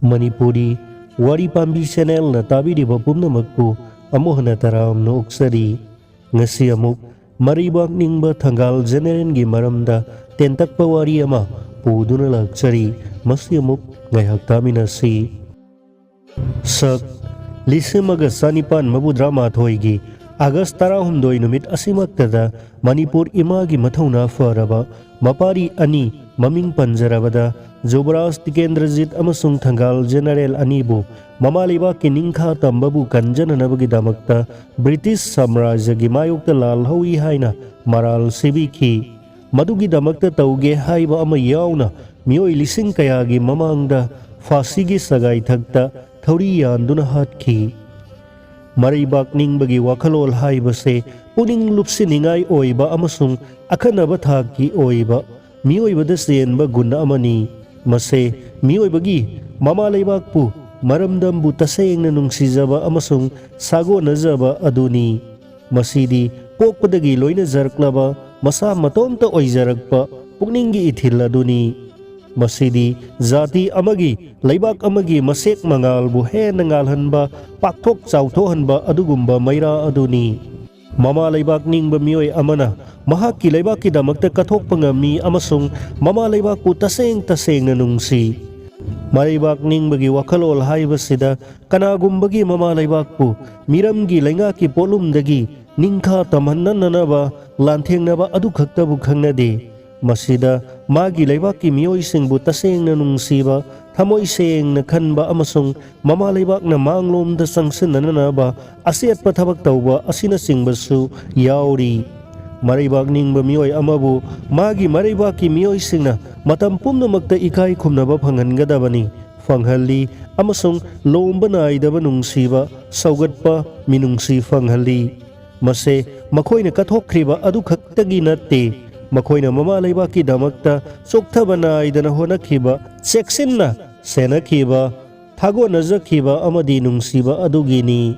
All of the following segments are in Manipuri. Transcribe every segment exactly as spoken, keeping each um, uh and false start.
ꯃꯅꯤꯄꯨꯔꯤ ꯋꯥꯔꯤ ꯄꯥꯝꯕꯤ ꯆꯦꯅꯦꯜꯅ ꯇꯥꯕꯤꯔꯤꯕ ꯄꯨꯝꯅꯃꯛꯄꯨ ꯑꯃꯨꯛ ꯍꯟꯅ ꯇꯔꯥꯝꯅ ꯑꯣꯛꯆꯔꯤ꯫ ꯉꯁꯤ ꯑꯃꯨꯛ ꯃꯔꯩꯕꯥꯛ ꯅꯤꯡꯕ ꯊꯪꯒꯥꯜ ꯖꯦꯅꯦꯔꯦꯜꯒꯤ ꯃꯔꯝꯗ ꯇꯦꯟꯇꯛꯄ ꯋꯥꯔꯤ ꯑꯃ ꯄꯨꯗꯨꯅ ꯂꯥꯛꯆꯔꯤ꯫ ꯃꯁꯤ ꯑꯃꯨꯛ ꯉꯥꯏꯍꯥꯛ ꯇꯥꯃꯤꯟꯅꯁꯤ꯫ ꯁꯛ ꯂꯤꯁꯤꯡ ꯑꯃꯒ ꯆꯅꯤꯄꯥꯟ ꯃꯧꯗ꯭ꯔꯥ ꯃꯥꯊꯣꯏꯒꯤ ꯑꯥꯒꯁ ꯇꯔꯥꯍꯨꯝꯗꯣꯏ ꯅꯨꯃꯤꯠ ꯑꯁꯤꯃꯛꯇꯗ ꯃꯅꯤꯄꯨꯔ ꯏꯃꯥꯒꯤ ꯃꯊꯧꯅꯥ ꯐꯔꯕ ꯃꯄꯥꯔꯤ ꯑꯅꯤ, ꯃꯃꯤꯡ ꯄꯟꯖꯔꯕꯗ ꯖꯨꯕꯔꯥꯖ ꯇꯤꯀꯦꯟꯗ꯭ꯔꯖꯤꯠ ꯑꯃꯁꯨꯡ ꯊꯪꯒꯥꯜ ꯖꯦꯅꯔꯦꯜ ꯑꯅꯤꯕꯨ ꯃꯃꯥ ꯂꯩꯕꯥꯛꯀꯤ ꯅꯤꯡꯈꯥ ꯇꯝꯕꯕꯨ ꯀꯟꯖꯅꯅꯕꯒꯤꯗꯃꯛꯇ ꯕ꯭ꯔꯤꯇꯤꯁ ꯁꯥꯝꯔꯥꯖ꯭ꯌꯒꯤ ꯃꯥꯌꯣꯛꯇ ꯂꯥꯜꯍꯧꯏ ꯍꯥꯏꯅ ꯃꯔꯥꯜ ꯁꯤꯕꯤꯈꯤ꯫ ꯃꯗꯨꯒꯤꯗꯃꯛꯇ ꯇꯧꯒꯦ ꯍꯥꯏꯕ ꯑꯃ ꯌꯥꯎꯅ ꯃꯤꯑꯣꯏ ꯂꯤꯁꯤꯡ ꯀꯌꯥꯒꯤ ꯃꯃꯥꯡꯗ ꯐꯥꯁꯤꯒꯤ ꯁꯒꯥꯏꯊꯛꯇ ꯊꯧꯔꯤ ꯌꯥꯟꯗꯨꯅ ꯍꯥꯠꯈꯤ꯫ ꯃꯔꯩꯕꯥꯛ ꯅꯤꯡꯕꯒꯤ ꯋꯥꯈꯜꯂꯣꯟ ꯍꯥꯏꯕꯁꯦ ꯄꯨꯛꯅꯤꯡ ꯂꯨꯞꯁꯤꯟꯅꯤꯡꯉꯥꯏ ꯑꯣꯏꯕ ꯑꯃꯁꯨꯡ ꯑꯈꯟꯅꯕ ꯊꯥꯛꯀꯤ ꯑꯣꯏꯕ ꯃꯤꯑꯣꯏꯕꯗ ꯆꯦꯟꯕ ꯒꯨꯟ ꯑꯃꯅꯤ꯫ ꯃꯁꯦ ꯃꯤꯑꯣꯏꯕꯒꯤ ꯃꯃꯥ ꯂꯩꯕꯥꯛꯄꯨ, ꯃꯔꯝꯗꯝꯕꯨ ꯇꯁꯦꯡꯅ ꯅꯨꯡꯁꯤꯖꯕ ꯑꯃꯁꯨꯡ ꯁꯥꯒꯣꯟꯅꯖꯕ ꯑꯗꯨꯅꯤ꯫ ꯃꯁꯤꯗꯤ ꯄꯣꯛꯄꯗꯒꯤ ꯂꯣꯏꯅꯖꯔꯛꯂꯕ, ꯃꯁꯥ ꯃꯇꯣꯝꯇ ꯑꯣꯏꯖꯔꯛꯄ ꯄꯨꯛꯅꯤꯡꯒꯤ ꯏꯊꯤꯜ ꯑꯗꯨꯅꯤ꯫ ꯃꯁꯤꯗꯤ ꯖꯥꯇꯤ ꯑꯃꯒꯤ, ꯂꯩꯕꯥꯛ ꯑꯃꯒꯤ ꯃꯁꯦꯛ ꯃꯉꯥꯜꯕꯨ ꯍꯦꯟꯅ ꯉꯥꯜꯍꯟꯕ, ꯄꯥꯛꯊꯣꯛ ꯆꯥꯎꯊꯣꯛꯍꯟꯕ ꯑꯗꯨꯒꯨꯝꯕ ꯃꯩꯔꯥ ꯑꯗꯨꯅꯤ꯫ ꯃꯃꯥ ꯂꯩꯕꯥꯛ ꯅꯤꯡꯕ ꯃꯤꯑꯣꯏ ꯑꯃꯅ ꯃꯍꯥꯛꯀꯤ ꯂꯩꯕꯥꯛꯀꯤꯗꯃꯛꯇ ꯀꯠꯊꯣꯛꯄ ꯉꯝꯃꯤ ꯑꯃꯁꯨꯡ ꯃꯃꯥ ꯂꯩꯕꯥꯛꯄꯨ ꯇꯁꯦꯡ ꯇꯁꯦꯡꯅ ꯅꯨꯡꯁꯤ꯫ ꯃꯔꯩꯕꯥꯛ ꯅꯤꯡꯕꯒꯤ ꯋꯥꯈꯜꯂꯣꯟ ꯍꯥꯏꯕꯁꯤꯗ ꯀꯅꯥꯒꯨꯝꯕꯒꯤ ꯃꯃꯥ ꯂꯩꯕꯥꯛꯄꯨ ꯃꯤꯔꯝꯒꯤ ꯂꯩꯉꯥꯛꯀꯤ ꯄꯣꯠꯂꯨꯝꯗꯒꯤ ꯅꯤꯡꯈꯥ ꯇꯝꯍꯟꯅꯅꯕ ꯂꯥꯟꯊꯦꯡꯅꯕ ꯑꯗꯨꯈꯛꯇꯕꯨ ꯈꯪꯅꯗꯦ꯫ ꯃꯁꯤꯗ ꯃꯥꯒꯤ ꯂꯩꯕꯥꯛꯀꯤ ꯃꯤꯑꯣꯏꯁꯤꯡꯕꯨ ꯇꯁꯦꯡꯅ ꯅꯨꯡꯁꯤꯕ, ꯊꯃꯣꯏ ꯁꯦꯡꯅ ꯈꯟꯕ ꯑꯃꯁꯨꯡ ꯃꯃꯥ ꯂꯩꯕꯥꯛꯅ ꯃꯥꯡꯂꯣꯝꯗ ꯆꯪꯁꯤꯟꯅꯅꯕ ꯑꯆꯦꯠꯄ ꯊꯕꯛ ꯇꯧꯕ ꯑꯁꯤꯅꯆꯤꯡꯕꯁꯨ ꯌꯥꯎꯔꯤ꯫ ꯃꯔꯩꯕꯥꯛ ꯅꯤꯡꯕ ꯃꯤꯑꯣꯏ ꯑꯃꯕꯨ ꯃꯥꯒꯤ ꯃꯔꯩꯕꯥꯛꯀꯤ ꯃꯤꯑꯣꯏꯁꯤꯡꯅ ꯃꯇꯝ ꯄꯨꯝꯅꯃꯛꯇ ꯏꯀꯥꯏ ꯈꯨꯝꯅꯕ ꯐꯪꯍꯟꯒꯗꯕꯅꯤ, ꯐꯪꯍꯜꯂꯤ ꯑꯃꯁꯨꯡ ꯂꯣꯝꯕ ꯅꯥꯏꯗꯕ ꯅꯨꯡꯁꯤꯕ, ꯁꯧꯒꯠꯄ, ꯃꯤꯅꯨꯡꯁꯤ ꯐꯪꯍꯜꯂꯤ꯫ ꯃꯁꯦ ꯃꯈꯣꯏꯅ ꯀꯠꯊꯣꯛꯈ꯭ꯔꯤꯕ ꯑꯗꯨꯈꯛꯇꯒꯤ ꯅꯠꯇꯦ, ꯃꯈꯣꯏꯅ ꯃꯃꯥ ꯂꯩꯕꯥꯛꯀꯤꯗꯃꯛꯇ ꯆꯣꯛꯊꯕ ꯅꯥꯏꯗꯅ ꯍꯣꯠꯅꯈꯤꯕ, ꯆꯦꯛꯁꯤꯟꯅ ꯁꯦꯟꯅꯈꯤꯕ, ꯊꯥꯒꯣꯟꯅꯖꯈꯤꯕ ꯑꯃꯗꯤ ꯅꯨꯡꯁꯤꯕ ꯑꯗꯨꯒꯤꯅꯤ꯫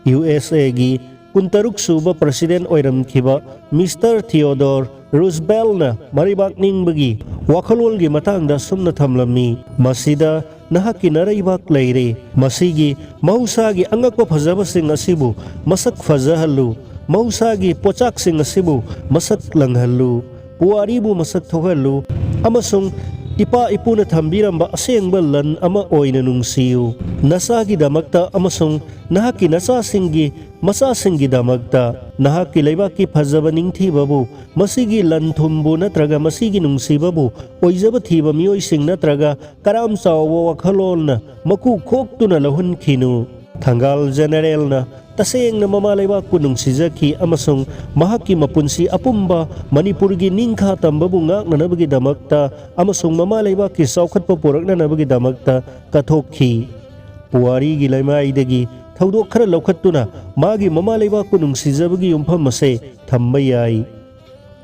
ꯌꯨ ꯑꯦꯁ ꯑꯦꯒꯤ ꯀꯨꯟꯇꯔꯨꯛ ꯁꯨꯕ ꯄ꯭ꯔꯁꯤꯗꯦꯟ ꯑꯣꯏꯔꯝꯈꯤꯕ ꯃꯤꯁꯇꯔ ꯊꯤꯑꯣꯗꯣꯔ ꯔꯨꯖꯕꯦꯜꯅ ꯃꯔꯩꯕꯥꯛ ꯅꯤꯡꯕꯒꯤ ꯋꯥꯈꯜꯂꯣꯟꯒꯤ ꯃꯇꯥꯡꯗ ꯑꯁꯨꯝꯅ ꯊꯝꯂꯝꯃꯤ, "ꯃꯁꯤꯗ ꯅꯍꯥꯛꯀꯤ ꯅꯔꯩꯕꯥꯛ ꯂꯩꯔꯦ꯫ ꯃꯁꯤꯒꯤ ꯃꯍꯧꯁꯥꯒꯤ ꯑꯉꯛꯄ ꯐꯖꯕꯁꯤꯡ ꯑꯁꯤꯕꯨ ꯃꯁꯛ ꯐꯖꯍꯜꯂꯨ꯫ ꯃꯍꯧꯁꯥꯒꯤ ꯄꯣꯠꯆꯥꯛꯁꯤꯡ ꯑꯁꯤꯕꯨ ꯃꯁꯛ ꯂꯪꯍꯜꯂꯨ꯫ ꯄꯨꯋꯥꯔꯤꯕꯨ ꯃꯁꯛ ꯊꯣꯛꯍꯜꯂꯨ꯫ ꯑꯃꯁꯨꯡ ꯏꯄꯥ ꯏꯄꯨꯅ ꯊꯝꯕꯤꯔꯝꯕ ꯑꯁꯦꯡꯕ ꯂꯟ ꯑꯃ ꯑꯣꯏꯅ ꯅꯨꯡꯁꯤꯌꯨ꯫ ꯅꯆꯥꯒꯤꯗꯃꯛꯇ ꯑꯃꯁꯨꯡ ꯅꯍꯥꯛꯀꯤ ꯅꯆꯥꯁꯤꯡꯒꯤ ꯃꯆꯥꯁꯤꯡꯒꯤꯗꯃꯛꯇ ꯅꯍꯥꯛꯀꯤ ꯂꯩꯕꯥꯛꯀꯤ ꯐꯖꯕ ꯅꯤꯡꯊꯤꯕꯕꯨ, ꯃꯁꯤꯒꯤ ꯂꯟ ꯊꯨꯝꯕꯨ ꯅꯠꯇ꯭ꯔꯒ ꯃꯁꯤꯒꯤ ꯅꯨꯡꯁꯤꯕꯕꯨ ꯑꯣꯏꯖꯕ ꯊꯤꯕ ꯃꯤꯑꯣꯏꯁꯤꯡ ꯅꯠꯇ꯭ꯔꯒ ꯀꯔꯥꯝ ꯆꯥꯎꯕ ꯋꯥꯈꯜꯂꯣꯟꯅ ꯃꯀꯨ ꯈꯣꯛꯇꯨꯅ ꯂꯧꯍꯟꯈꯤꯅꯨ꯫ ꯊꯪꯒꯥꯜ ꯖꯦꯅꯦꯔꯦꯜꯅ ꯇꯁꯦꯡꯅ ꯃꯃꯥ ꯂꯩꯕꯥꯛꯄꯨ ꯅꯨꯡꯁꯤꯖꯈꯤ ꯑꯃꯁꯨꯡ ꯃꯍꯥꯛꯀꯤ ꯃꯄꯨꯟꯁꯤ ꯑꯄꯨꯝꯕ ꯃꯅꯤꯄꯨꯔꯒꯤ ꯅꯤꯡꯈꯥ ꯇꯝꯕꯕꯨ ꯉꯥꯛꯅꯅꯕꯒꯤꯗꯃꯛꯇ ꯑꯃꯁꯨꯡ ꯃꯃꯥ ꯂꯩꯕꯥꯛꯀꯤ ꯆꯥꯎꯈꯠꯄ ꯄꯨꯔꯛꯅꯅꯕꯒꯤꯗꯃꯛꯇ ꯀꯠꯊꯣꯛꯈꯤ꯫ ꯄꯨꯋꯥꯔꯤꯒꯤ ꯂꯩꯃꯥꯏꯗꯒꯤ ꯊꯧꯗꯣꯛ ꯈꯔ ꯂꯧꯈꯠꯇꯨꯅ ꯃꯥꯒꯤ ꯃꯃꯥ ꯂꯩꯕꯥꯛꯄꯨ ꯅꯨꯡꯁꯤꯖꯕꯒꯤ ꯌꯨꯝꯐꯝ ꯑꯁꯦ ꯊꯝꯕ ꯌꯥꯏ꯫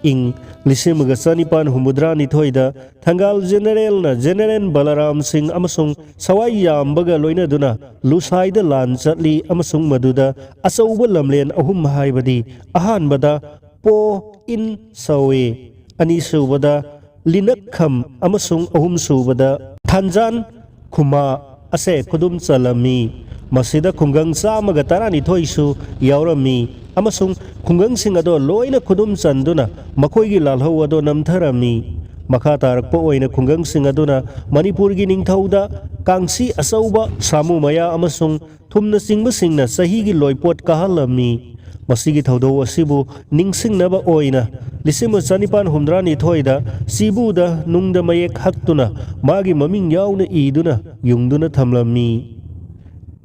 ꯏꯪ ꯂꯤꯁꯤꯡ ꯑꯃꯒ ꯆꯅꯤꯄꯥꯟ ꯍꯨꯝꯐꯨꯇꯔꯥꯅꯤꯊꯣꯏꯗ ꯊꯪꯒꯥꯜ ꯖꯦꯅꯦꯔꯦꯜꯅ ꯖꯦꯅꯦꯔꯦꯜ ꯕꯂꯔꯥꯝ ꯁꯤꯡ ꯑꯃꯁꯨꯡ ꯁꯋꯥꯏ ꯌꯥꯝꯕꯒ ꯂꯣꯏꯅꯗꯨꯅ ꯂꯨꯁꯥꯏꯗ ꯂꯥꯟ ꯆꯠꯂꯤ ꯑꯃꯁꯨꯡ ꯃꯗꯨꯗ ꯑꯆꯧꯕ ꯂꯝꯂꯦꯟ ꯑꯍꯨꯝ, ꯍꯥꯏꯕꯗꯤ ꯑꯍꯥꯟꯕꯗ ꯄꯣ ꯏꯟ ꯁꯋꯦ, ꯑꯅꯤꯁꯨꯕꯗ ꯂꯤꯅꯛꯈꯝ ꯑꯃꯁꯨꯡ ꯑꯍꯨꯝꯁꯨꯕꯗ ꯊꯥꯟꯖꯥꯟ ꯈꯨꯃꯥ ꯑꯁꯦ ꯈꯨꯗꯨꯝ ꯆꯜꯂꯝꯃꯤ꯫ ꯃꯁꯤꯗ ꯈꯨꯡꯒꯪ ꯆꯥꯝꯃꯒ ꯇꯔꯥꯅꯤꯊꯣꯏꯁꯨ ꯌꯥꯎꯔꯝꯃꯤ ꯑꯃꯁꯨꯡ ꯈꯨꯡꯒꯪꯁꯤꯡ ꯑꯗꯣ ꯂꯣꯏꯅ ꯈꯨꯗꯨꯝ ꯆꯟꯗꯨꯅ ꯃꯈꯣꯏꯒꯤ ꯂꯥꯜꯍꯧ ꯑꯗꯣ ꯅꯝꯊꯔꯝꯃꯤ꯫ ꯃꯈꯥ ꯇꯥꯔꯛꯄ ꯑꯣꯏꯅ ꯈꯨꯡꯒꯪꯁꯤꯡ ꯑꯗꯨꯅ ꯃꯅꯤꯄꯨꯔꯒꯤ ꯅꯤꯡꯊꯧꯗ ꯀꯥꯡꯁꯤ ꯑꯆꯧꯕ, ꯁꯥꯃꯨ ꯃꯌꯥ ꯑꯃꯁꯨꯡ ꯊꯨꯝꯅꯆꯤꯡꯕꯁꯤꯡꯅ ꯆꯍꯤꯒꯤ ꯂꯣꯏꯄꯣꯠ ꯀꯥꯍꯜꯂꯝꯃꯤ꯫ ꯃꯁꯤꯒꯤ ꯊꯧꯗꯧ ꯑꯁꯤꯕꯨ ꯅꯤꯡꯁꯤꯡꯅꯕ ꯑꯣꯏꯅ ꯂꯤꯁꯤꯡ ꯑꯃ ꯆꯅꯤꯄꯥꯟ ꯍꯨꯝꯗ꯭ꯔꯥꯅꯤꯊꯣꯏꯗ ꯆꯤꯕꯨꯗ ꯅꯨꯡꯗ ꯃꯌꯦꯛ ꯍꯛꯇꯨꯅ ꯃꯥꯒꯤ ꯃꯃꯤꯡ ꯌꯥꯎꯅ ꯏꯗꯨꯅ ꯌꯨꯡꯗꯨꯅ ꯊꯝꯂꯝꯃꯤ꯫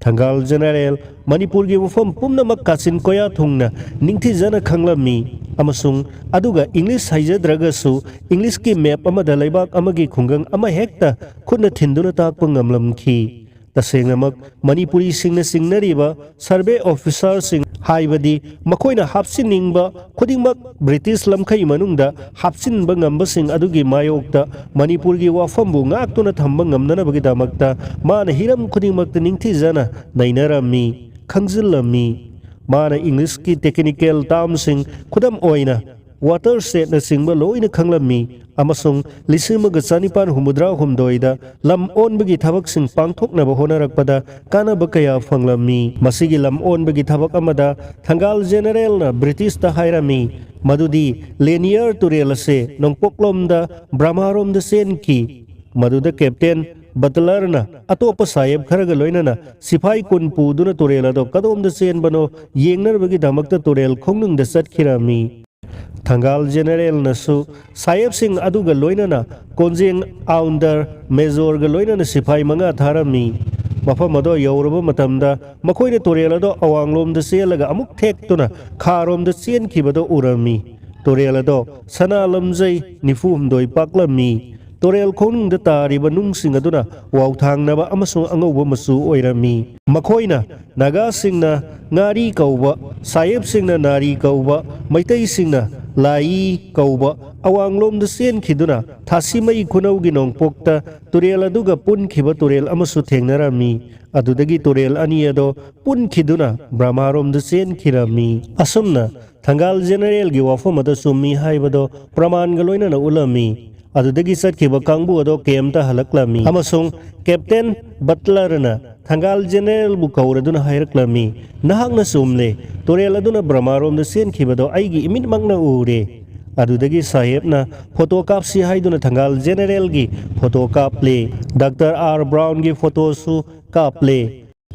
ꯊꯪꯒꯥꯜ ꯖꯦꯅꯦꯔꯦꯜ ꯃꯅꯤꯄꯨꯔꯒꯤ ꯃꯐꯝ ꯄꯨꯝꯅꯃꯛ ꯀꯥꯆꯤꯟ ꯀꯣꯌꯥ ꯊꯨꯡꯅ ꯅꯤꯡꯊꯤꯖꯅ ꯈꯪꯂꯝꯃꯤ ꯑꯃꯁꯨꯡ ꯑꯗꯨꯒ ꯏꯪꯂꯤꯁ ꯍꯩꯖꯗ꯭ꯔꯒꯁꯨ ꯏꯪꯂꯤꯁꯀꯤ ꯃꯦꯞ ꯑꯃꯗ ꯂꯩꯕꯥꯛ ꯑꯃꯒꯤ ꯈꯨꯡꯒꯪ ꯑꯃꯍꯦꯛꯇ ꯈꯨꯠꯅ ꯊꯤꯟꯗꯨꯅ ꯇꯥꯛꯄ ꯉꯝꯂꯝꯈꯤ꯫ ꯇꯁꯦꯡꯅꯃꯛ ꯃꯅꯤꯄꯨꯔꯤꯁꯤꯡꯅ ꯆꯤꯡꯅꯔꯤꯕ ꯁꯔꯚꯦ ꯑꯣꯐꯤꯁꯥꯔꯁꯤꯡ, ꯍꯥꯏꯕꯗꯤ ꯃꯈꯣꯏꯅ ꯍꯥꯞꯆꯤꯟꯅꯤꯡꯕ ꯈꯨꯗꯤꯡꯃꯛ ꯕ꯭ꯔꯤꯇꯤꯁ ꯂꯝꯈꯩ ꯃꯅꯨꯡꯗ ꯍꯥꯞꯆꯤꯟꯕ ꯉꯝꯕꯁꯤꯡ ꯑꯗꯨꯒꯤ ꯃꯥꯌꯣꯛꯇ ꯃꯅꯤꯄꯨꯔꯒꯤ ꯋꯥꯐꯝꯕꯨ ꯉꯥꯛꯇꯨꯅ ꯊꯝꯕ ꯉꯝꯅꯅꯕꯒꯤꯗꯃꯛꯇ ꯃꯥꯅ ꯍꯤꯔꯝ ꯈꯨꯗꯤꯡꯃꯛꯇ ꯅꯤꯡꯊꯤꯖꯅ ꯅꯩꯅꯔꯝꯃꯤ, ꯈꯪꯖꯤꯜꯂꯝꯃꯤ꯫ ꯃꯥꯅ ꯏꯪꯂꯤꯁꯀꯤ ꯇꯦꯛꯅꯤꯀꯦꯜ ꯇꯥꯝꯁꯤꯡ, ꯈꯨꯗꯝ ꯑꯣꯏꯅ ꯋꯥꯇꯔ ꯁꯦꯠꯅꯆꯤꯡꯕ ꯂꯣꯏꯅ ꯈꯪꯂꯝꯃꯤ ꯑꯃꯁꯨꯡ ꯂꯤꯁꯤꯡ ꯑꯃꯒ ꯆꯅꯤꯄꯥꯟ ꯍꯨꯝꯐꯨꯇꯔꯥꯍꯨꯝꯗꯣꯏꯗ ꯂꯝ ꯑꯣꯟꯕꯒꯤ ꯊꯕꯛꯁꯤꯡ ꯄꯥꯡꯊꯣꯛꯅꯕ ꯍꯣꯠꯅꯔꯛꯄꯗ ꯀꯥꯟꯅꯕ ꯀꯌꯥ ꯐꯪꯂꯝꯃꯤ꯫ ꯃꯁꯤꯒꯤ ꯂꯝ ꯑꯣꯟꯕꯒꯤ ꯊꯕꯛ ꯑꯃꯗ ꯊꯪꯒꯥꯜ ꯖꯦꯅꯔꯦꯜꯅ ꯕ꯭ꯔꯤꯇꯤꯁꯇ ꯍꯥꯏꯔꯝꯃꯤ ꯃꯗꯨꯗꯤ ꯂꯦꯅꯤꯌꯔ ꯇꯨꯔꯦꯜ ꯑꯁꯦ ꯅꯣꯡꯄꯣꯛꯂꯣꯝꯗ ꯕ꯭ꯔꯍꯃꯥꯔꯣꯝꯗ ꯆꯦꯟꯈꯤ꯫ ꯃꯗꯨꯗ ꯀꯦꯞꯇꯦꯟ ꯕꯇꯂꯔꯅ ꯑꯇꯣꯞꯄ ꯁꯥꯍꯦꯕ ꯈꯔꯒ ꯂꯣꯏꯅꯅ ꯁꯤꯐꯥꯏ ꯀꯨꯟ ꯄꯨꯗꯨꯅ ꯇꯨꯔꯦꯜ ꯑꯗꯣ ꯀꯗꯣꯝꯗ ꯆꯦꯟꯕꯅꯣ ꯌꯦꯡꯅꯅꯕꯒꯤꯗꯃꯛꯇ ꯇꯨꯔꯦꯜ ꯈꯣꯡꯅꯨꯡꯗ ꯆꯠꯈꯤꯔꯝꯃꯤ꯫ ꯊꯪꯒꯥꯜ ꯖꯦꯅꯔꯦꯜꯅꯁꯨ ꯁꯥꯍꯦꯕꯁꯤꯡ ꯑꯗꯨꯒ ꯂꯣꯏꯅꯅ ꯀꯣꯟꯖꯦꯡ ꯑꯥꯎꯟꯗꯔ ꯃꯦꯖꯣꯔꯒ ꯂꯣꯏꯅꯅ ꯁꯤꯐꯥꯏ ꯃꯉꯥ ꯊꯥꯔꯝꯃꯤ꯫ ꯃꯐꯝ ꯑꯗꯣ ꯌꯧꯔꯕ ꯃꯇꯝꯗ ꯃꯈꯣꯏꯅ ꯇꯨꯔꯦꯜ ꯑꯗꯣ ꯑꯋꯥꯡꯂꯣꯝꯗ ꯆꯦꯜꯂꯒ ꯑꯃꯨꯛ ꯊꯦꯛꯇꯨꯅ ꯈꯥꯔꯣꯝꯗ ꯆꯦꯟꯈꯤꯕꯗꯣ ꯎꯔꯝꯃꯤ꯫ ꯇꯨꯔꯦꯜ ꯑꯗꯣ ꯁꯅꯥ ꯂꯝꯖꯩ ꯅꯤꯐꯨ ꯍꯨꯝꯗꯣꯏ ꯄꯥꯛꯂꯝꯃꯤ꯫ ꯇꯨꯔꯦꯜ ꯈꯣꯡꯅꯨꯡꯗ ꯇꯥꯔꯤꯕ ꯅꯨꯡꯁꯤꯡ ꯑꯗꯨꯅ ꯋꯥꯎꯊꯥꯡꯅꯕ ꯑꯃꯁꯨꯡ ꯑꯉꯧꯕ ꯃꯆꯨ ꯑꯣꯏꯔꯝꯃꯤ꯫ ꯃꯈꯣꯏꯅ ꯅꯥꯒꯥꯁꯤꯡꯅ ꯉꯥꯔꯤ ꯀꯧꯕ, ꯁꯥꯍꯦꯕꯁꯤꯡꯅ ꯅꯥꯔꯤ ꯀꯧꯕ, ꯃꯩꯇꯩꯁꯤꯡꯅ ꯂꯥꯏꯌꯤ ꯀꯧꯕ, ꯑꯋꯥꯡꯂꯣꯝꯗ ꯆꯦꯟꯈꯤꯗꯨꯅ ꯊꯥꯁꯤꯃꯩ ꯈꯨꯅꯧꯒꯤ ꯅꯣꯡꯄꯣꯛꯇ ꯇꯨꯔꯦꯜ ꯑꯗꯨꯒ ꯄꯨꯟꯈꯤꯕ ꯇꯨꯔꯦꯜ ꯑꯃꯁꯨ ꯊꯦꯡꯅꯔꯝꯃꯤ꯫ ꯑꯗꯨꯗꯒꯤ ꯇꯨꯔꯦꯜ ꯑꯅꯤ ꯑꯗꯣ ꯄꯨꯟꯈꯤꯗꯨꯅ ꯕ꯭ꯔꯍꯃꯥꯔꯣꯝꯗ ꯆꯦꯟꯈꯤꯔꯝꯃꯤ꯫ ꯑꯁꯨꯝꯅ ꯊꯪꯒꯥꯜ ꯖꯦꯅꯔꯦꯜꯒꯤ ꯋꯥꯐꯝ ꯑꯗꯣ ꯆꯨꯝꯃꯤ ꯍꯥꯏꯕꯗꯣ ꯄ꯭ꯔꯃꯥꯟꯒ ꯂꯣꯏꯅꯅ ꯎꯠꯂꯝꯃꯤ꯫ ꯑꯗꯨꯗꯒꯤ ꯆꯠꯈꯤꯕ ꯀꯥꯡꯕꯨ ꯑꯗꯣ ꯀꯦꯝꯇ ꯍꯜꯂꯛꯂꯝꯃꯤ ꯑꯃꯁꯨꯡ ꯀꯦꯞꯇꯦꯟ ꯕꯠꯂꯔꯅ ꯊꯪꯒꯥꯜ ꯖꯦꯅꯔꯦꯜꯕꯨ ꯀꯧꯔꯗꯨꯅ ꯍꯥꯏꯔꯛꯂꯝꯃꯤ, "ꯅꯍꯥꯛꯅ ꯆꯨꯝꯂꯦ꯫ ꯇꯨꯔꯦꯜ ꯑꯗꯨꯅ ꯕ꯭ꯔꯍꯃꯥꯔꯣꯝꯗ ꯆꯦꯟꯈꯤꯕꯗꯣ ꯑꯩꯒꯤ ꯏꯃꯤꯠꯃꯛꯅ ꯎꯔꯦ"꯫ ꯑꯗꯨꯗꯒꯤ ꯁꯥꯍꯦꯕꯅ ꯐꯣꯇꯣ ꯀꯥꯞꯁꯤ ꯍꯥꯏꯗꯨꯅ ꯊꯪꯒꯥꯜ ꯖꯦꯅꯔꯦꯜꯒꯤ ꯐꯣꯇꯣ ꯀꯥꯞꯂꯦ꯫ ꯗꯥꯛꯇꯔ ꯑꯥꯔ ꯕ꯭ꯔꯥꯎꯟꯒꯤ ꯐꯣꯇꯣꯁꯨ ꯀꯥꯞꯂꯦ꯫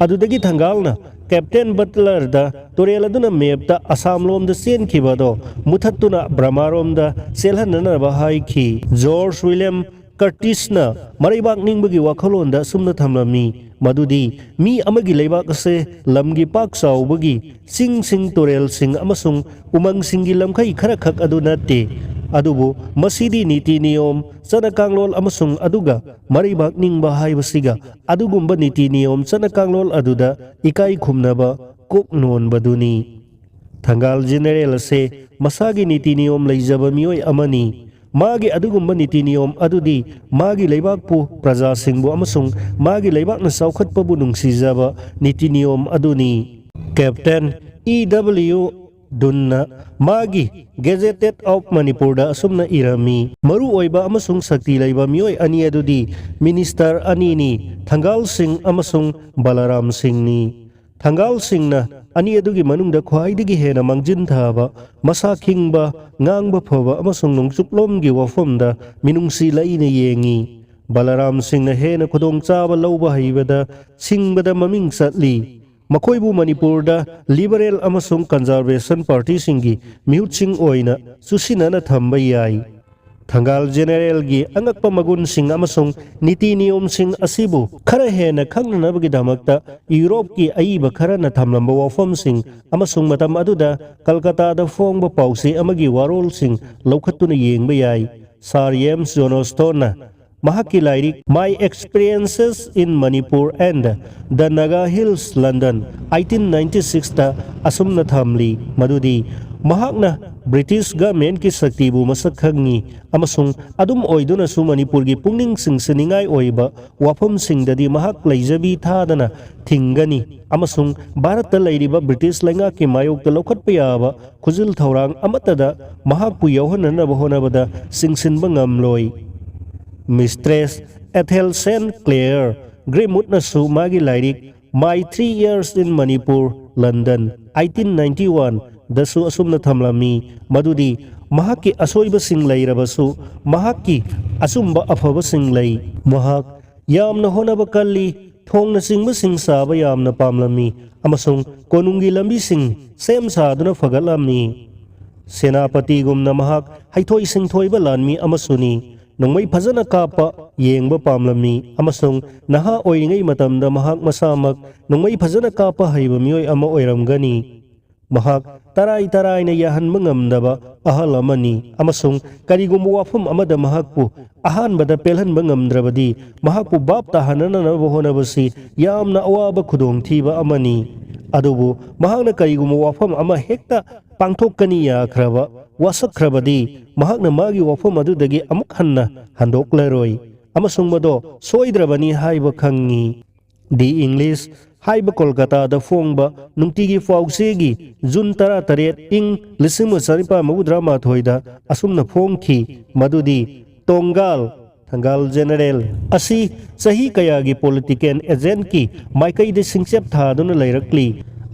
ꯑꯗꯨꯗꯒꯤ ꯊꯪꯒꯥꯜꯅ ꯀꯦꯞꯇꯦꯟ ꯕꯠꯂꯔꯗ ꯇꯨꯔꯦꯜ ꯑꯗꯨꯅ ꯃꯦꯞꯇ ꯑꯁꯥꯝꯂꯣꯝꯗ ꯆꯦꯟꯈꯤꯕ ꯑꯗꯣ ꯃꯨꯊꯠꯇꯨꯅ ꯕ꯭ꯔꯍꯃꯥꯔꯣꯝꯗ ꯆꯦꯜꯍꯟꯅꯅꯕ ꯍꯥꯏꯈꯤ꯫ ꯖꯣꯔꯖ ꯋꯤꯂꯤꯌꯝ ꯀꯔꯇꯤꯁꯅ ꯃꯔꯩꯕꯥꯛ ꯅꯤꯡꯕꯒꯤ ꯋꯥꯈꯜꯂꯣꯟꯗ ꯑꯁꯨꯝꯅ ꯊꯝꯂꯝꯃꯤ ꯃꯗꯨꯗꯤ ꯃꯤ ꯑꯃꯒꯤ ꯂꯩꯕꯥꯛ ꯑꯁꯦ ꯂꯝꯒꯤ ꯄꯥꯛ ꯆꯥꯎꯕꯒꯤ ꯆꯤꯡꯁꯤꯡ, ꯇꯨꯔꯦꯜꯁꯤꯡ ꯑꯃꯁꯨꯡ ꯎꯃꯪꯁꯤꯡꯒꯤ ꯂꯝꯈꯩ ꯈꯔꯈꯛ ꯑꯗꯨ ꯅꯠꯇꯦ, ꯑꯗꯨꯕꯨ ꯃꯁꯤꯗꯤ ꯅꯤꯇꯤ ꯅꯤꯌꯣꯝ, ꯆꯠꯅ ꯀꯥꯡꯂꯣꯟ ꯑꯃꯁꯨꯡ ꯑꯗꯨꯒ ꯃꯔꯩꯕꯥꯛ ꯅꯤꯡꯕ ꯍꯥꯏꯕꯁꯤꯒ ꯑꯗꯨꯒꯨꯝꯕ ꯅꯤꯇꯤ ꯅꯤꯌꯣꯝ, ꯆꯠꯅ ꯀꯥꯡꯂꯣꯟ ꯑꯗꯨꯗ ꯏꯀꯥꯏ ꯈꯨꯝꯅꯕ ꯀꯣꯛ ꯅꯣꯟꯕꯗꯨꯅꯤ꯫ ꯊꯪꯒꯥꯜ ꯖꯦꯅꯔꯦꯜ ꯑꯁꯦ ꯃꯁꯥꯒꯤ ꯅꯤꯇꯤ ꯅꯤꯌꯣꯝ ꯂꯩꯖꯕ ꯃꯤꯑꯣꯏ ꯑꯃꯅꯤ꯫ ꯃꯥꯒꯤ ꯑꯗꯨꯒꯨꯝꯕ ꯅꯤꯇꯤ ꯅꯤꯌꯣꯝ ꯑꯗꯨꯗꯤ ꯃꯥꯒꯤ ꯂꯩꯕꯥꯛꯄꯨ, ꯄ꯭ꯔꯖꯥꯁꯤꯡꯕꯨ ꯑꯃꯁꯨꯡ ꯃꯥꯒꯤ ꯂꯩꯕꯥꯛꯅ ꯆꯥꯎꯈꯠꯄꯕꯨ ꯅꯨꯡꯁꯤꯖꯕ ꯅꯤꯇꯤ ꯅꯤꯌꯣꯝ ꯑꯗꯨꯅꯤ꯫ ꯀꯦꯞꯇꯦꯟ ꯏ ꯗꯕ꯭ꯂꯤꯎ ꯗꯨꯟꯅ ꯃꯥꯒꯤ Gazetted of Manipurꯗ ꯑꯁꯨꯝꯅ ꯏꯔꯝꯃꯤ, "ꯃꯔꯨ ꯑꯣꯏꯕ ꯑꯃꯁꯨꯡ ꯁꯛꯇꯤ ꯂꯩꯕ ꯃꯤꯑꯣꯏ ꯑꯅꯤ ꯑꯗꯨꯗꯤ ꯃꯤꯅꯤꯁꯇꯔ ꯑꯅꯤꯅꯤ, ꯊꯪꯒꯥꯜ ꯁꯤꯡ ꯑꯃꯁꯨꯡ ꯕꯂꯔꯥꯝ ꯁꯤꯡꯅꯤ"꯫ ꯊꯪꯒꯥꯜ ꯁꯤꯡꯅ ꯑꯅꯤ ꯑꯗꯨꯒꯤ ꯃꯅꯨꯡꯗ ꯈ꯭ꯋꯥꯏꯗꯒꯤ ꯍꯦꯟꯅ ꯃꯥꯡꯖꯤꯟ ꯊꯥꯕ, ꯃꯁꯥ ꯈꯤꯡꯕ, ꯉꯥꯡꯕ ꯐꯕ ꯑꯃꯁꯨꯡ ꯅꯣꯡꯆꯨꯞꯂꯣꯝꯒꯤ ꯋꯥꯐꯝꯗ ꯃꯤꯅꯨꯡꯁꯤ ꯂꯩꯅ ꯌꯦꯡꯉꯤ꯫ ꯕꯂꯔꯥꯝ ꯁꯤꯡꯅ ꯍꯦꯟꯅ ꯈꯨꯗꯣꯡꯆꯥꯕ ꯂꯧꯕ ꯍꯩꯕꯗ, ꯁꯤꯡꯕꯗ ꯃꯃꯤꯡ ꯆꯠꯂꯤ꯫ ꯃꯈꯣꯏꯕꯨ ꯃꯅꯤꯄꯨꯔꯗ ꯂꯤꯕꯔꯦꯜ ꯑꯃꯁꯨꯡ ꯀꯟꯖꯔꯕꯦꯁꯟ ꯄꯥꯔꯇꯤꯁꯤꯡꯒꯤ ꯃꯤꯍꯨꯠꯁꯤꯡ ꯑꯣꯏꯅ ꯆꯨꯁꯤꯟꯅꯅ ꯊꯝꯕ ꯌꯥꯏ꯫ ꯊꯪꯒꯥꯜ ꯖꯦꯅꯦꯔꯦꯜꯒꯤ ꯑꯉꯛꯄ ꯃꯒꯨꯟꯁꯤꯡ ꯑꯃꯁꯨꯡ ꯅꯤꯇꯤ ꯅꯤꯌꯣꯝꯁꯤꯡ ꯑꯁꯤꯕꯨ ꯈꯔ ꯍꯦꯟꯅ ꯈꯪꯅꯅꯕꯒꯤꯗꯃꯛꯇ ꯌꯨꯔꯣꯞꯀꯤ ꯑꯏꯕ ꯈꯔꯅ ꯊꯝꯂꯝꯕ ꯋꯥꯐꯝꯁꯤꯡ ꯑꯃꯁꯨꯡ ꯃꯇꯝ ꯑꯗꯨꯗ ꯀꯜꯀꯇꯥꯗ ꯐꯣꯡꯕ ꯄꯥꯎꯆꯦ ꯑꯃꯒꯤ ꯋꯥꯔꯣꯜꯁꯤꯡ ꯂꯧꯈꯠꯇꯨꯅ ꯌꯦꯡꯕ ꯌꯥꯏ꯫ ꯁꯥꯔ ꯌꯦꯝꯁ ꯖꯣꯅꯣꯁꯇꯣꯟꯅ ꯃꯍꯥꯛꯀꯤ ꯂꯥꯏꯔꯤꯛ My Experiences in Manipur and the Naga Hills, London, eighteen ninety sixꯇ ꯑꯁꯨꯝꯅ ꯊꯝꯂꯤ ꯃꯗꯨꯗꯤ, ꯃꯍꯥꯛꯅ ꯕ꯭ꯔꯤꯇꯤꯁ ꯒꯚꯔꯟꯃꯦꯟꯠꯀꯤ ꯁꯛꯇꯤꯕꯨ ꯃꯁꯛ ꯈꯪꯉꯤ ꯑꯃꯁꯨꯡ ꯑꯗꯨꯝ ꯑꯣꯏꯗꯨꯅꯁꯨ ꯃꯅꯤꯄꯨꯔꯒꯤ ꯄꯨꯛꯅꯤꯡ ꯆꯤꯡꯁꯤꯟꯅꯤꯡꯉꯥꯏ ꯑꯣꯏꯕ ꯋꯥꯐꯝꯁꯤꯡꯗꯗꯤ ꯃꯍꯥꯛ ꯂꯩꯖꯕꯤ ꯊꯥꯗꯅ ꯊꯤꯡꯒꯅꯤ ꯑꯃꯁꯨꯡ ꯚꯥꯔꯠꯇ ꯂꯩꯔꯤꯕ ꯕ꯭ꯔꯤꯇꯤꯁ ꯂꯩꯉꯥꯛꯀꯤ ꯃꯥꯌꯣꯛꯇ ꯂꯧꯈꯠꯄ ꯌꯥꯕ ꯈꯨꯖꯤꯜ ꯊꯧꯔꯥꯡ ꯑꯃꯠꯇꯗ ꯃꯍꯥꯛꯄꯨ ꯌꯥꯎꯍꯟꯅꯅꯕ ꯍꯣꯠꯅꯕꯗ ꯆꯤꯡꯁꯤꯟꯕ ꯉꯝꯂꯣꯏ꯫ ꯃꯤꯁꯇ꯭ꯔꯦꯁ ꯑꯦꯊꯦꯜ ꯁꯦꯟ ꯀ꯭ꯂꯦꯌꯔ ꯒ꯭ꯔꯤꯃꯨꯠꯅꯁꯨ ꯃꯥꯒꯤ ꯂꯥꯏꯔꯤꯛ My Three Years in Manipur, London, eighteen ninety-oneꯗꯁꯨ ꯑꯁꯨꯝꯅ ꯊꯝꯂꯝꯃꯤ ꯃꯗꯨꯗꯤ, ꯃꯍꯥꯛꯀꯤ ꯑꯁꯣꯏꯕꯁꯤꯡ ꯂꯩꯔꯕꯁꯨ ꯃꯍꯥꯛꯀꯤ ꯑꯆꯨꯝꯕ ꯑꯐꯕꯁꯤꯡ ꯂꯩ꯫ ꯃꯍꯥꯛ ꯌꯥꯝꯅ ꯍꯣꯠꯅꯕ ꯀꯜꯂꯤ, ꯊꯣꯡꯅꯆꯤꯡꯕꯁꯤꯡ ꯁꯥꯕ ꯌꯥꯝꯅ ꯄꯥꯝꯂꯝꯃꯤ ꯑꯃꯁꯨꯡ ꯀꯣꯅꯨꯡꯒꯤ ꯂꯝꯕꯤꯁꯤꯡ ꯁꯦꯝ ꯁꯥꯗꯨꯅ ꯐꯒꯠꯂꯝꯃꯤ꯫ ꯁꯦꯅꯥꯄꯇꯤꯒꯨꯝꯅ ꯃꯍꯥꯛ ꯍꯩꯊꯣꯏ ꯁꯤꯡꯊꯣꯏꯕ ꯂꯥꯟꯃꯤ ꯑꯃꯁꯨꯅꯤ꯫ ꯅꯣꯡꯃꯩ ꯐꯖꯅ ꯀꯥꯞꯄ ꯌꯦꯡꯕ ꯄꯥꯝꯂꯝꯃꯤ ꯑꯃꯁꯨꯡ ꯅꯍꯥ ꯑꯣꯏꯔꯤꯉꯩ ꯃꯇꯝꯗ ꯃꯍꯥꯛ ꯃꯁꯥꯃꯛ ꯅꯣꯡꯃꯩ ꯐꯖꯅ ꯀꯥꯞꯄ ꯍꯩꯕ ꯃꯤꯑꯣꯏ ꯑꯃ ꯑꯣꯏꯔꯝꯒꯅꯤ꯫ ꯃꯍꯥꯛ ꯇꯔꯥꯏ ꯇꯔꯥꯏꯅ ꯌꯥꯍꯟꯕ ꯉꯝꯗꯕ ꯑꯍꯜ ꯑꯃꯅꯤ ꯑꯃꯁꯨꯡ ꯀꯔꯤꯒꯨꯝꯕ ꯋꯥꯐꯝ ꯑꯃꯗ ꯃꯍꯥꯛꯄꯨ ꯑꯍꯥꯟꯕꯗ ꯄꯦꯜꯍꯟꯕ ꯉꯝꯗ꯭ꯔꯕꯗꯤ ꯃꯍꯥꯛꯄꯨ ꯚꯥꯞ ꯇꯥꯍꯟꯅꯅꯕ ꯍꯣꯠꯅꯕꯁꯤ ꯌꯥꯝꯅ ꯑꯋꯥꯕ ꯈꯨꯗꯣꯡꯊꯤꯕ ꯑꯃꯅꯤ꯫ ꯑꯗꯨꯕꯨ ꯃꯍꯥꯛꯅ ꯀꯔꯤꯒꯨꯝꯕ ꯋꯥꯐꯝ ꯑꯃ ꯍꯦꯛꯇ ꯄꯥꯡꯊꯣꯛꯀꯅꯤ ꯌꯥꯈ꯭ꯔꯕ, ꯋꯥꯁꯛꯈ꯭ꯔꯕꯗꯤ ꯃꯍꯥꯛꯅ ꯃꯥꯒꯤ ꯋꯥꯐꯝ ꯑꯗꯨꯗꯒꯤ ꯑꯃꯨꯛ ꯍꯟꯅ ꯍꯟꯗꯣꯛꯂꯔꯣꯏ ꯑꯃꯁꯨꯡ ꯃꯗꯣ ꯁꯣꯏꯗ꯭ꯔꯕꯅꯤ ꯍꯥꯏꯕ ꯈꯪꯉꯤ꯫ The English ꯍꯥꯏꯕ ꯀꯣꯜꯀꯇꯥꯗ ꯐꯣꯡꯕ ꯅꯨꯡꯇꯤꯒꯤ ꯄꯥꯎꯆꯦꯒꯤ ꯖꯨꯟ ꯇꯔꯥꯇꯔꯦꯠ, ꯏꯪ ꯂꯤꯁꯤꯡ ꯑꯃ ꯆꯅꯤꯄꯥꯟ ꯃꯧꯗ꯭ꯔꯥ ꯃꯥꯊꯣꯏꯗ ꯑꯁꯨꯝꯅ ꯐꯣꯡꯈꯤ, ꯃꯗꯨꯗꯤ ꯇꯣꯡꯒꯥꯜ, ꯊꯪꯒꯥꯜ ꯖꯦꯅꯔꯦꯜ, ꯑꯁꯤ ꯆꯍꯤ ꯀꯌꯥꯒꯤ ꯄꯣꯂꯤꯇꯤꯀꯦꯜ ꯑꯦꯖꯦꯟꯠꯀꯤ ꯃꯥꯏꯀꯩꯗ ꯁꯤꯡꯆꯦꯞ ꯊꯥꯗꯨꯅ ꯂꯩꯔꯛꯂꯤ꯫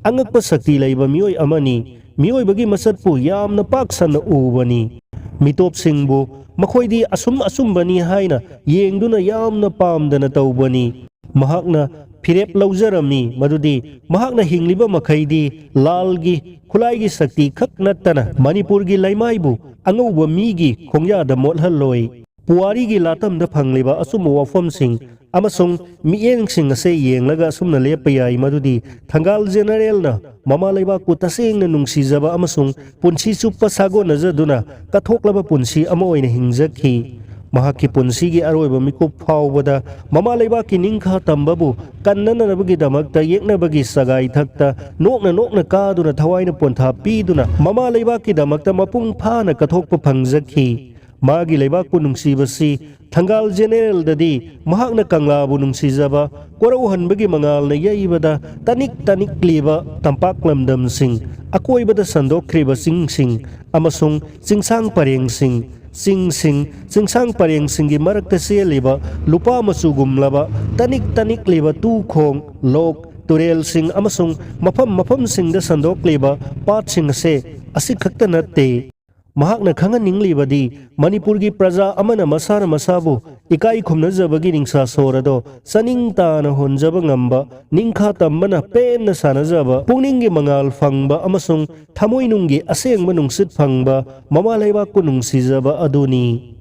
ꯑꯉꯛꯄ ꯁꯛꯇꯤ ꯂꯩꯕ ꯃꯤꯑꯣꯏ ꯑꯃꯅꯤ꯫ ꯃꯤꯑꯣꯏꯕꯒꯤ ꯃꯁꯛꯄꯨ ꯌꯥꯝꯅ ꯄꯥꯛ ꯁꯟꯅ ꯎꯕꯅꯤ꯫ ꯃꯤꯇꯣꯞꯁꯤꯡꯕꯨ ꯃꯈꯣꯏꯗꯤ ꯑꯁꯨꯝ ꯑꯆꯨꯝꯕꯅꯤ ꯍꯥꯏꯅ ꯌꯦꯡꯗꯨꯅ ꯌꯥꯝꯅ ꯄꯥꯝꯗꯅ ꯇꯧꯕꯅꯤ꯫ ꯃꯍꯥꯛꯅ ꯐꯤꯔꯦꯞ ꯂꯧꯖꯔꯝꯃꯤ ꯃꯗꯨꯗꯤ ꯃꯍꯥꯛꯅ ꯍꯤꯡꯂꯤꯕ ꯃꯈꯩꯗꯤ ꯂꯥꯜꯒꯤ ꯈꯨꯠꯂꯥꯏꯒꯤ ꯁꯛꯇꯤ ꯈꯛ ꯅꯠꯇꯅ ꯃꯅꯤꯄꯨꯔꯒꯤ ꯂꯩꯃꯥꯏꯕꯨ ꯑꯉꯧꯕ ꯃꯤꯒꯤ ꯈꯣꯡꯌꯥꯗ ꯃꯣꯠꯍꯜꯂꯣꯏ꯫ ꯄꯨꯋꯥꯔꯤꯒꯤ ꯂꯥꯇꯝꯗ ꯐꯪꯂꯤꯕ ꯑꯆꯨꯝꯕ ꯋꯥꯐꯝꯁꯤꯡ ꯑꯃꯁꯨꯡ ꯃꯤꯠꯌꯦꯡꯁꯤꯡ ꯑꯁꯦ ꯌꯦꯡꯂꯒ ꯑꯁꯨꯝꯅ ꯂꯦꯞꯄ ꯌꯥꯏ ꯃꯗꯨꯗꯤ ꯊꯪꯒꯥꯜ ꯖꯦꯅꯔꯦꯜꯅ ꯃꯃꯥ ꯂꯩꯕꯥꯛꯄꯨ ꯇꯁꯦꯡꯅ ꯅꯨꯡꯁꯤꯖꯕ ꯑꯃꯁꯨꯡ ꯄꯨꯟꯁꯤ ꯆꯨꯞꯄ ꯁꯥꯒꯣꯟꯅꯖꯗꯨꯅ ꯀꯠꯊꯣꯛꯂꯕ ꯄꯨꯟꯁꯤ ꯑꯃ ꯑꯣꯏꯅ ꯍꯤꯡꯖꯈꯤ꯫ ꯃꯍꯥꯛꯀꯤ ꯄꯨꯟꯁꯤꯒꯤ ꯑꯔꯣꯏꯕ ꯃꯤꯀꯨꯞ ꯐꯥꯎꯕꯗ ꯃꯃꯥ ꯂꯩꯕꯥꯛꯀꯤ ꯅꯤꯡꯈꯥ ꯇꯝꯕꯕꯨ ꯀꯟꯅꯅꯕꯒꯤꯗꯃꯛꯇ ꯌꯦꯛꯅꯕꯒꯤ ꯁꯒꯥꯏ ꯊꯛꯇ ꯅꯣꯛꯅ ꯅꯣꯛꯅ ꯀꯥꯗꯨꯅ ꯊꯋꯥꯏꯅ ꯄꯣꯟꯊꯥ ꯄꯤꯗꯨꯅ ꯃꯃꯥ ꯂꯩꯕꯥꯛꯀꯤꯗꯃꯛꯇ ꯃꯄꯨꯡ ꯐꯥꯅ ꯀꯠꯊꯣꯛꯄ ꯐꯪꯖꯈꯤ꯫ ꯃꯥꯒꯤ ꯂꯩꯕꯥꯛꯄꯨ ꯅꯨꯡꯁꯤꯕꯁꯤ ꯊꯪꯒꯥꯜ ꯖꯦꯅꯦꯔꯦꯜꯗꯗꯤ ꯃꯍꯥꯛꯅ ꯀꯪꯂꯥꯕꯨ ꯅꯨꯡꯁꯤꯖꯕ ꯀꯣꯔꯧꯍꯟꯕꯒꯤ ꯃꯉꯥꯜꯅ ꯌꯩꯕꯗ ꯇꯅꯤꯛ ꯇꯅꯤꯛꯂꯤꯕ ꯇꯝꯄꯥꯛ ꯂꯝꯗꯝꯁꯤꯡ, ꯑꯀꯣꯏꯕꯗ ꯁꯟꯗꯣꯛꯈ꯭ꯔꯤꯕ ꯆꯤꯡꯁꯤꯡ ꯑꯃꯁꯨꯡ ꯆꯤꯡꯁꯥꯡ ꯄꯔꯦꯡꯁꯤꯡ, ꯆꯤꯡꯁꯤꯡ, ꯆꯤꯡꯁꯥꯡ ꯄꯔꯦꯡꯁꯤꯡꯒꯤ ꯃꯔꯛꯇ ꯆꯦꯜꯂꯤꯕ ꯂꯨꯄꯥ ꯃꯆꯨꯒꯨꯝꯂꯕ ꯇꯅꯤꯛ ꯇꯅꯤꯛꯂꯤꯕ ꯇꯨ ꯈꯣꯡ, ꯂꯣꯛ, ꯇꯨꯔꯦꯜꯁꯤꯡ ꯑꯃꯁꯨꯡ ꯃꯐꯝ ꯃꯐꯝꯁꯤꯡꯗ ꯁꯟꯗꯣꯛꯂꯤꯕ ꯄꯥꯠꯁꯤꯡ ꯑꯁꯦ ꯑꯁꯤꯈꯛꯇ ꯅꯠꯇꯦ꯫ ꯃꯍꯥꯛꯅ ꯈꯪꯍꯟꯅꯤꯡꯂꯤꯕꯗꯤ ꯃꯅꯤꯄꯨꯔꯒꯤ ꯄ꯭ꯔꯖꯥ ꯑꯃꯅ ꯃꯁꯥꯅ ꯃꯁꯥꯕꯨ ꯏꯀꯥꯏ ꯈꯨꯝꯅꯖꯕꯒꯤ ꯅꯤꯡꯁꯥ ꯁꯣꯔ ꯑꯗꯣ ꯆꯅꯤꯡ ꯇꯥꯅ ꯍꯣꯟꯖꯕ ꯉꯝꯕ, ꯅꯤꯡꯈꯥ ꯇꯝꯕꯅ ꯄꯦꯟꯅ ꯁꯥꯟꯅꯖꯕ, ꯄꯨꯛꯅꯤꯡꯒꯤ ꯃꯉꯥꯜ ꯐꯪꯕ ꯑꯃꯁꯨꯡ ꯊꯃꯣꯏꯅꯨꯡꯒꯤ ꯑꯁꯦꯡꯕ ꯅꯨꯡꯁꯤꯠ ꯐꯪꯕ ꯃꯃꯥ ꯂꯩꯕꯥꯛꯄꯨ ꯅꯨꯡꯁꯤꯖꯕ ꯑꯗꯨꯅꯤ꯫